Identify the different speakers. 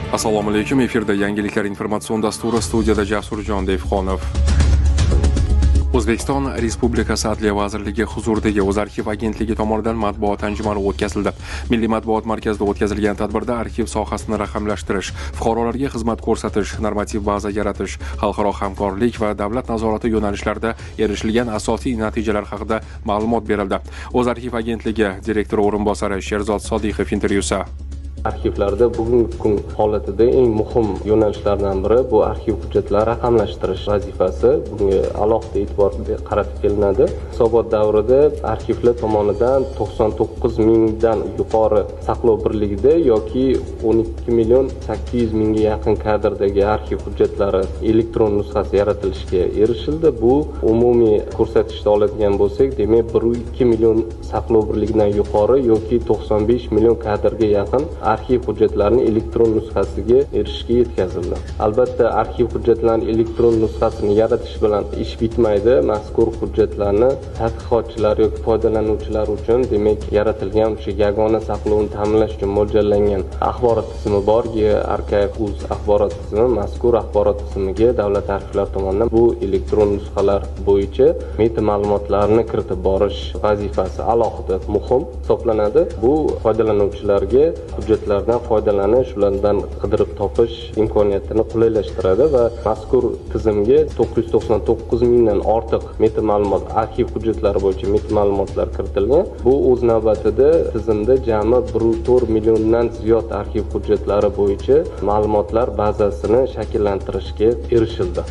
Speaker 1: Assalomu alaykum. Efirda yangiliklar informatsion dasturi, studiyada Jasurjon Devxonov. O'zbekiston Respublikasi Adliya vazirligi huzuridagi O'zarxiv agentligi tomonidan matbuot anjumani o'tkazildi. Milliy matbuot markazida o'tkazilgan tadbirda arxiv sohasini raqamlashtirish, fuqarolarga xizmat ko'rsatish, normativ baza yaratish, xalqaro hamkorlik va davlat nazorati yo'nalishlarida erishilgan asosiy natijalar haqida ma'lumot berildi. O'zarxiv agentligi direktori o'rinbosari Sherzod Sodiqov intervyusi.
Speaker 2: Arxivlarda bugungi kun holatida eng muhim yo'nalishlardan biri bu arxiv hujjatlarini raqamlashtirish vazifasi. Bunga alohida e'tibor qaratib kelinadi. Hisobot davrida arxivlar tomonidan 99 mingdan yuqori saqlov birligida yoki 12 million 800 mingga yaqin kadrdagi arxiv hujjatlari elektron nusxasi yaratilishiga erishildi. Bu umumiy ko'rsatkichda oladigan bo'lsak, demak 1.2 million saqlov birligidan yuqori yoki 95 million kadrga yaqin arxiv hujjatlarini elektron nusxasiga erishishga yetkazildi. Albatta, arxiv hujjatlarini elektron nusxasini yaratish bilan ish bitmaydi. Mazkur hujjatlarni tadqiqotchilar yoki foydalanuvchilar uchun, demak, yaratilgan o'sha yagona saqlovni ta'minlash uchun mo'ljallangan axborot tizimi bor, Archive.uz axborot tizimi. Mazkur axborot tizimiga davlat arxivlari tomonidan bu elektron nusxalar bo'yicha meta ma'lumotlarni kiritib borish vazifasi alohida muhim hisoblanadi. Bu foydalanuvchilarga hujjatlardan foydalanish, ulardan qidirib topish imkoniyatini qulaylashtiradi va mazkur tizimga 999 mingdan ortiq meta ma'lumot, arxiv hujjatlari bo'yicha meta ma'lumotlar kiritilgan. Bu o'z navbatida tizimda jami 1.4 milliondan ziyod arxiv hujjatlari bo'yicha ma'lumotlar bazasini shakllantirishga erishildi.